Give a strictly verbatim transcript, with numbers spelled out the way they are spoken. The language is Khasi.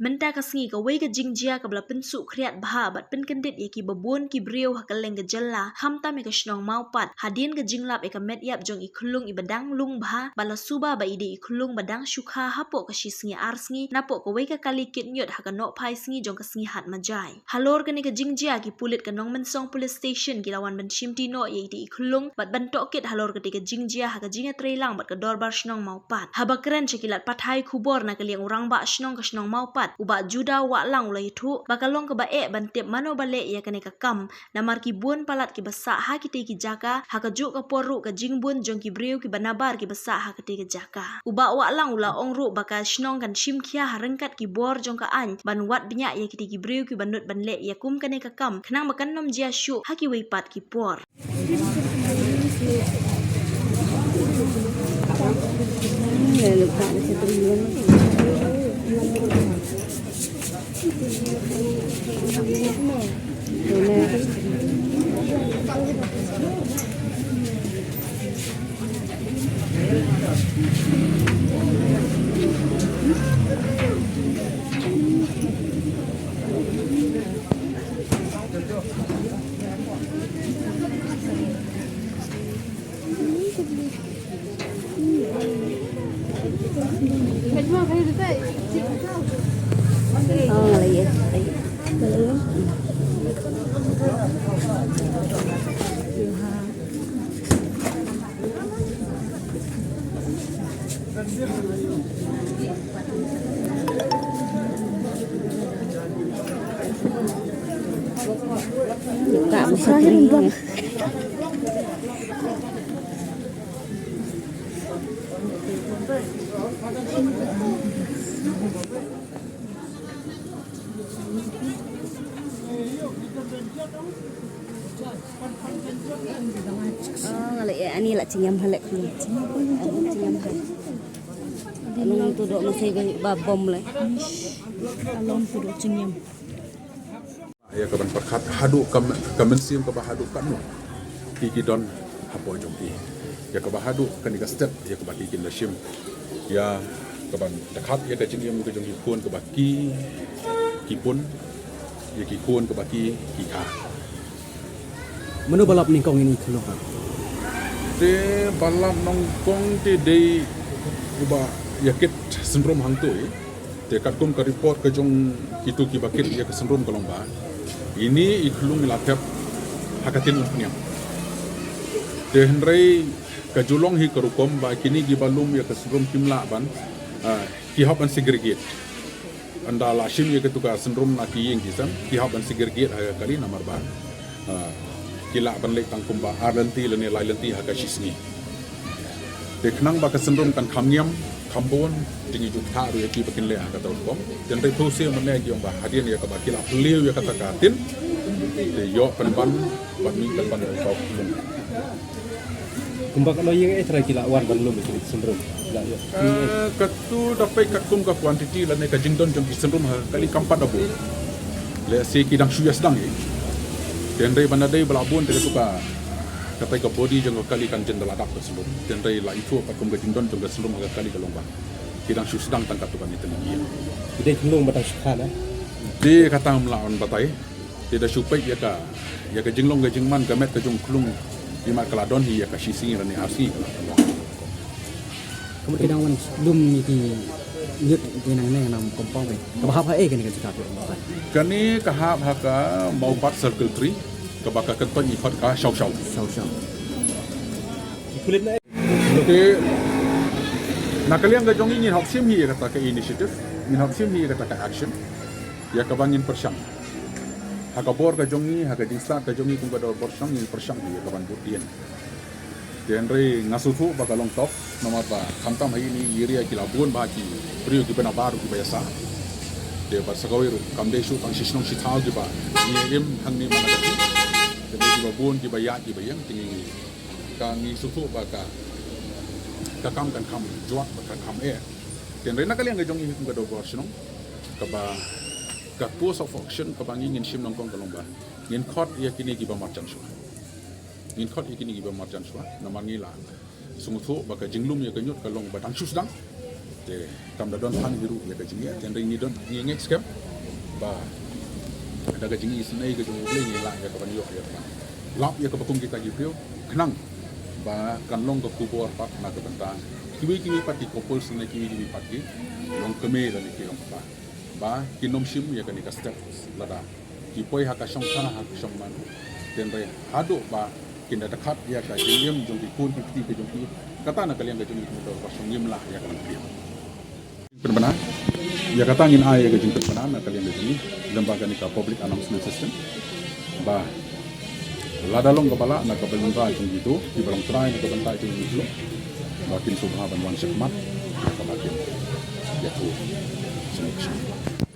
Mynta ka sngi kawei ka jingjia kaba la pynsuh khriat bha bad pynkyndit ïa kiba bun ki briew ha kylleng ka jylla, khamtam ïa ka shnong Mawpat, hadien ka jinglap ïa ka met ïap jong i khyllung iba dang lung bha, ba la suba ba i dei i khyllung ba dang shu kha hapoh ka shi sngi ar sngi napoh kawei ka kali kit ñiut ha ka nohphai sngi jong ka sngi Hat Majai. Halor kane ka jingjia, ki pulit ka Nongmynsong Police Station ki la wan ban shimti noh ïa i dei i khyllung bad ban tohkit halor kata ka jingjia ha ka jingïatreilang bad ka dorbar shnong Mawpat. Haba kren sha ki lad pathai khubor na ka liang u rangbah shnong ka shnong Mawpat, u Bah Juda Wahlang, u la ïathuh ba ka long kaba eh ban tip mano ba leh ïa kane ka kam, namar ki bun palat kiba sah ha kitei ki jaka, ha kajuh ka por ruh ka jingbun jong ki briew kiba nabar kiba sah ha kitei ki jaka. U Bah Wahlang u la ong ruh ba ka shnong kan shim khia ha ryngkat ki bor jong ka aiñ ban wad bniah ïa kitei ki briew kiba nud ban leh ïa kum kane ka kam, khnang ba kan nym jia shuh ha kiwei pat ki por. Ah, nga la ïa ani la jingïam ha lek ni. Jingïam ha. Long tu dok masih ba bom le. Long tu dok jingïam. Ïa kaban pyrkhat haduh ka, ka mynsiem kaba haduh katno ki ki don hapoh jong ki. Ïa kaba haduh kane ka step ïa kaba ki kin da shim. Ïa kaban da khat ïa ka jingim ka jong ki khun kaba ki ki pun ïa ki khun kaba ki ki kha. Mano ba lap nyngkong ïa ini i khyllung? Te ba lap nyngkong te dei uba ïa kit syndrome hangto. Te katkum ka report ka jong kitu kiba kit ïa ka syndrome ka long ba ini i khyllung i la thep ha ka tin umphniang. Te hynrei ka ju long hi ka rukom ba kine kiba lum ïa ka syndrome kim lah ban, ah, ki hap ban segregate. Ynda la shim ïa katu ka syndrome na ki ïing ki sem, ki hap ban segregate ha ka kali namar ba, ah, ki lah ban leit tang kumba ar lynti lane lai lynti ha ka shi sngi. Te khnang ba ka syndrome kan kham ngiam, kham bun, te ngi ju ktah ruh ïa ki ba kin leh ha kata ka rukom. Te hynrei phew sien mynne ki ong ba hadien ïa kaba ki la phylliew ïa kata ka tin, te ïoh pynban bad mih pynban ïa ka khyllung. Kumba katno ïing eh trai ki la wan ban lum ïa ki syndrome? La ïoh. Eh, katu da peit katkum ka quantity lane ka jingdon jong ki syndrome ha ka kali kam pat da bun. Lehse ki dang shu ïa sdang ïa. Te hynrei ban da dei ba la bun te katu ka, katai ka body jong ka kali kan jin da la dap ka syndrome. Te hynrei la ithuh katkum ka jingdon jong ka syndrome ha ka kali ka long ba ki dang shu sdang tang katu kane tang ïa. Ki dei khyllung ba dang shu kha na? Te kata ngam lah ban batai. Te da shu peit ïa ka, ïa ka jinglong ka jingman ka met ka jong khyllung, imat ka la don hi ïa ka shi sngi lane ar sngi ka la don. Ka mut ki dang wan lum ïa ki ñiut ki nangne na compound eh. Kaba hap ha eh kane ka jaka? Kane ka hap ha ka Mawpat Circle Three, kaba ka kyntoit ngi khot ka Shaw Shaw. Shaw Shaw. Te na ka liang ka jong ngi ngin hap shim hi ïa kata ka initiative, ngin hap shim hi ïa kata ka action, ïa kaba ngin pyrshang. Ha ka bor ka jong ngi, ha ka jingstad ka jong ngi kum ka dorbar shnong ngin pyrshang hi ïa kaban bud dien. Te hynrei nga sngewthuh ba ka long tough, namar ba khamtam ha ine i area ki la bun bha ki briew kiba nabar kiba ïa sah. Te bad sa kawei ruh kam dei shuh tang shi shnong shi thaw kiba ngi im hangne man la ka. Te dei kiba bun kiba ïaid kiba ïeng, te ngi, ka ngi sngewthuh ba ka, ka kam kan kham jwat bad kan kham eh. Te hynrei na ka liang ka jong ngi hi kum ka dorbar shnong, kaba ka course of action kaba ngi ngin shim nyngkong ka long ba ngin khot ïa kine kiba marjan shuwa. Ngin khot ïa kine kiba marjan shuwa namar ngi la sngewthuh ba ka jinglum ïa ka ñiut ka long ba dang shu sdang. Kam da don than hi ruh ïa ka jingïa, tang ngi don, ngi ngeit skhem ba da ka jingisynei ka jong U Blei ngi lah ïa ka ban ïoh ïa ka ban lap ïa kaba kum kita ki briew, khnang ba kan long ka khubor pat na ka bynta kiwei kiwei pat ki couples ne kiwei kiwei pat ki longkmie lane ki longkpa ba kin ym shim ïa kane ka step lada ki poi ha ka shongkha ha ka shongman, tang haduh ba kin da dkhot ïa ka jingim jong ki khun ki kti ka jong ki, kata na ka liang ka jong ngi ki mutdur ba shong ngim lah ïa ka jingpynbna. Ïa kata ngin ai ïa ka jingpynbna na ka liang ka jong ngi lyngba kane ka public announcement system ba lada long kaba lah na ka bynta jong kito kiba long trai na ka bynta jong ngi, ba kin sngewbha ban wan shakhmat ïa kaba kin ïathuh.